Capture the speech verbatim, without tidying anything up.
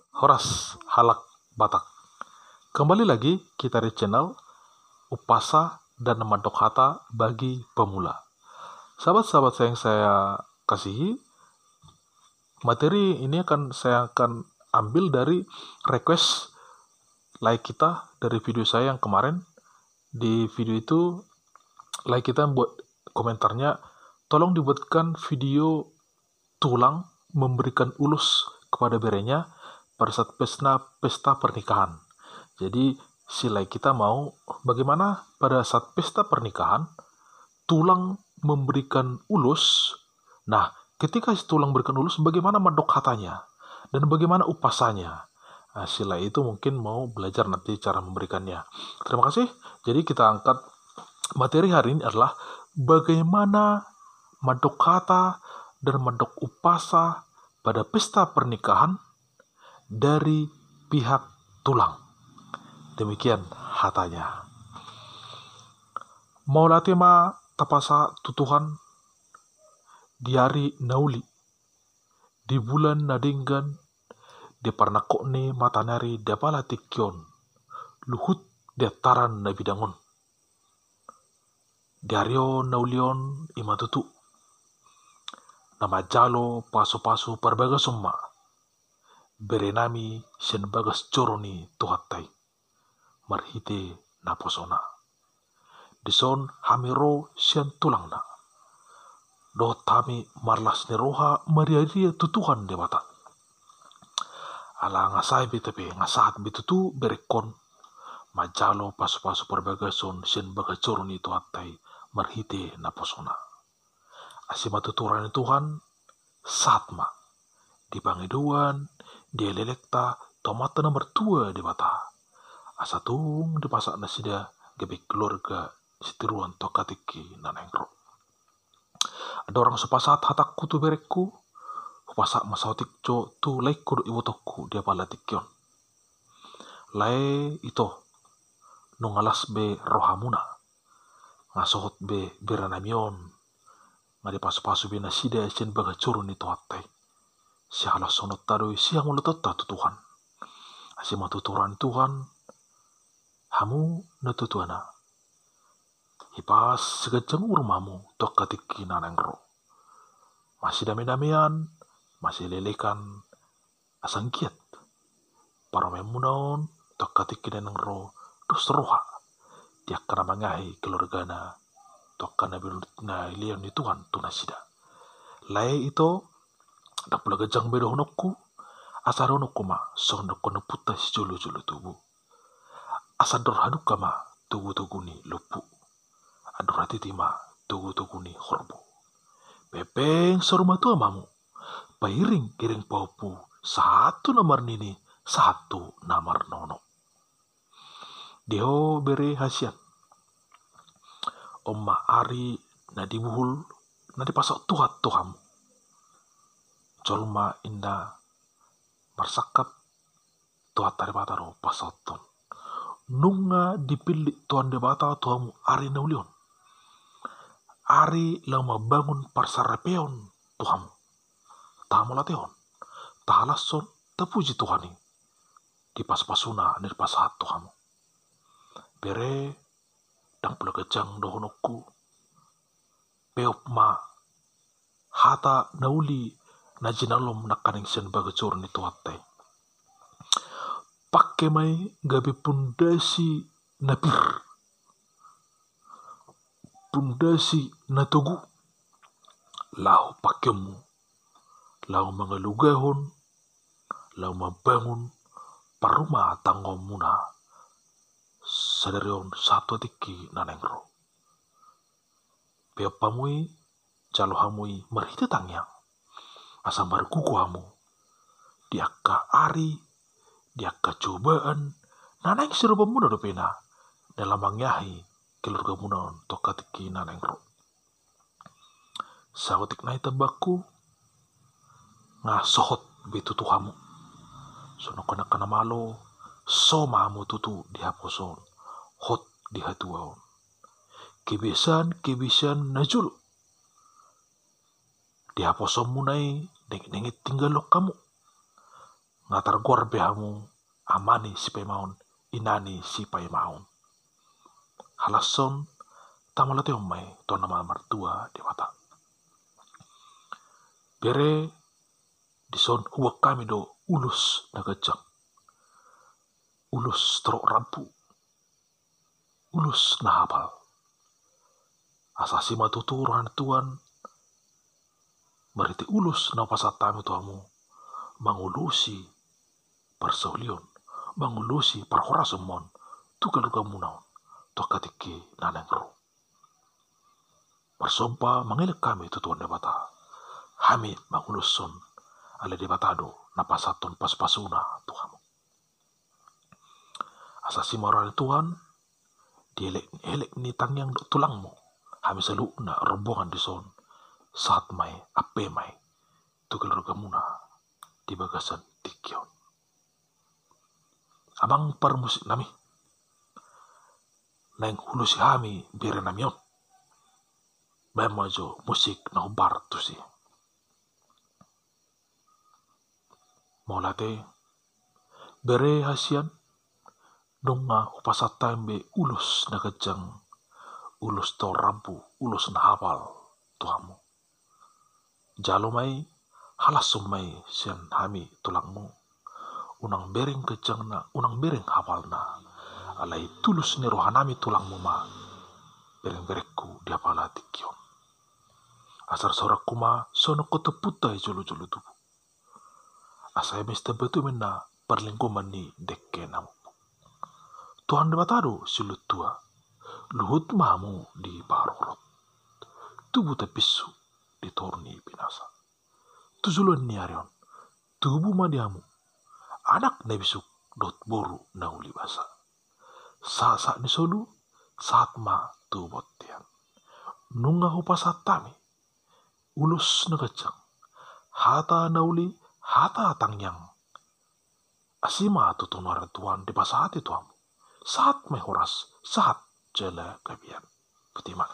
Horas halak Batak. Kembali lagi kita di channel Umpasa dan Mandok Hata bagi Pemula. Sahabat-sahabat saya yang saya kasihi, materi ini akan saya akan ambil dari request like kita dari video saya yang kemarin. Di video itu like kita buat komentarnya, tolong dibuatkan video tulang memberikan ulos kepada berenya pada saat pesta, pesta pernikahan. Jadi si like kita mau bagaimana pada saat pesta pernikahan tulang memberikan ulos. Nah, ketika si tulang memberikan ulos, bagaimana mandok hatanya dan bagaimana umpasanya. Nah, si like itu mungkin mau belajar nanti cara memberikannya. Terima kasih. Jadi kita angkat materi hari ini adalah bagaimana mandok hata dan mandok umpasa pada pesta pernikahan dari pihak tulang. Demikian hatanya. Mauliate ma tapasahat tu Tuhan di ari na uli, di bulan na denggan, di parnangkok ni mataniari di apala tingki on, luhut di antaran na bidang on. Di ari on na uli on i ma tutu na manjalo pasupasu parbagason ma berenami sian bagas joro ni Tuhanta i marhite naposona. Dison hami ro sian tulangna dohot hami marlas ni roha mariaria tu Tuhan Debata. Ala nga sae be tape nga sahat be tutu berengkon manjalo pasupasu parbagason sian bagas joro ni Tuhanta i marhite naposona. Asi ma tutu roha ni Tuhan, sahat ma di pangidoan, di elelengta tu Amanta na martua Debata, asa tung dipasahat nasida gabe keluarga sitiruan tu angka tingki na naeng ro. Andorang so hupasahat hatangku tu berengku, hupasahat ma saotik jo tu laengku dohot ibotongku di apala tingki on. Lae ito, nunga las be rohamuna, nga sohot be berenami on, nga dipasupasu be nasida sian bagas joro ni Tuhanta i. Sihalashononta do i, sihamolotonta tu Tuhan. Asi ma tutu roha ni Tuhan, hamu natuatuana, hipas siganjang umur ma hamu tu angka tingki na naeng ro. Masidamedamean, masielelengkan, asa anggiat parumaenmuna on tu angka tingki na naeng ro dos roha di angka na mangahi keluargana tu angka na binoan, na ilean ni Tuhan tu nasida. Lae ito, ndang pola ganjang be dohononku, asa dohononku ma songon dohonon ni ompunta sijolojolo tubu. Asa andor halumpang ma togutogu ni lombu, andor hatiti ma togutogu ni horbo. Pengpeng saur matua ma hamu, pairingiring pahompu, sahat tu na marnini, sahat tu na marnono. Di ho bere hasian, on ma ari na dibuhul na dipasahat Tuhan tu hamu. Jolma inda marsangkap, Tuhanta Debata do pasahathon. Nunga dipillit Tuhan Debata tu hamu ari na uli on, ari laho mambangun parsaripeon tu hamu. Tahamauliatehon, tahalashon, tapuji Tuhan i di pasupasuna na dipasahat tu hamu. Bere, ndang pola ganjang dohononku, peop ma hata na uli na jinalom nangkaning sian bagas joro ni Tuhanta i. Pangke ma i gabe pondasi na pir, pondasi na togu, laho pangkeonmu, laho mangalugahon, laho mambangun parrumatanggaonmuna sadari on sahat tu tingki na naeng ro. Peop hamu i, jalo hamu i marhite tangiang, asa margogo hamu di angka ari, di angka cobaan na naeng sirobanmuna dope na, na laho mangahi keluargamuna on tu angka tingki na naeng ro. Saotik nai tambangku, nga sohot be tutu hamu. Songon angka na malo, so ma hamu tutu di haposoon, hot di hatuaon. Kebiasaan, kebiasaan na jolo di haposoonmuna i, dengitdengit tinggalhon hamu. Nga targoar be hamu ama ni sipaimaon, ina ni sipaimaon. Halashon tamauliatehon ma i tu Ama na martua Debata. Bere, dison huboan hami do ulos na ganjang, ulos torop rambu, ulos na hapal. Asa asi ma tutu roha ni Tuhan marhite ulos na hupasahat hami tu hamu, mangulosi parsaulion, mangulosi parhorasonmon tu keluargamuna on tu angka tingki na naeng ro. Marsomba mangelek hami tu Tuhan Debata, hami manguloshon, alai Debata do na pasahathon pasupasuna tu hamu. Asa asi ma roha ni Tuhan, di elek, elek ni tangiang dohot tulangmu, hami saluhutna rombongan dison, sahat ma i, ampe ma i tu keluargamuna di bagasan tingki on. Amang parmusik nami, naeng huulosi hami bere nami on. Baen ma jo musik na hombar tusi. Mauliate, bere hasian, nunga hupasahat hami be ulos na ganjang, ulos torop rambu, ulos na hapal tu hamu. Jalo ma i, halashon ma i sian hami tulangmu. Unang bereng ganjangna, unang bereng hapalna. Alai tulus ni roha nami tulangmu ma berengberengku di apala tingki on. Asa sorangku ma songon hot ompunta i jolojolo tubu. Asa eme sitambatua ma inna parlinggoman ni dengke na mompo. Tuhan Debata do silehon tua, luhut ma hamu diparorot, tubu tapinsu di toru ni binasa. Tu joloan ni ari on, tubu ma di hamu anak na bisuk dohot boru na uli basa. Sahatsahat ni solu, sahat ma tu bontean. Nunga hupasahat hami ulos na ganjang, hata na uli, hata tangiang. Asi ma tutu nuaeng Tuhan dipasahat i tu hamu. Sahat ma i horas, sahat jala gabe an. Botima.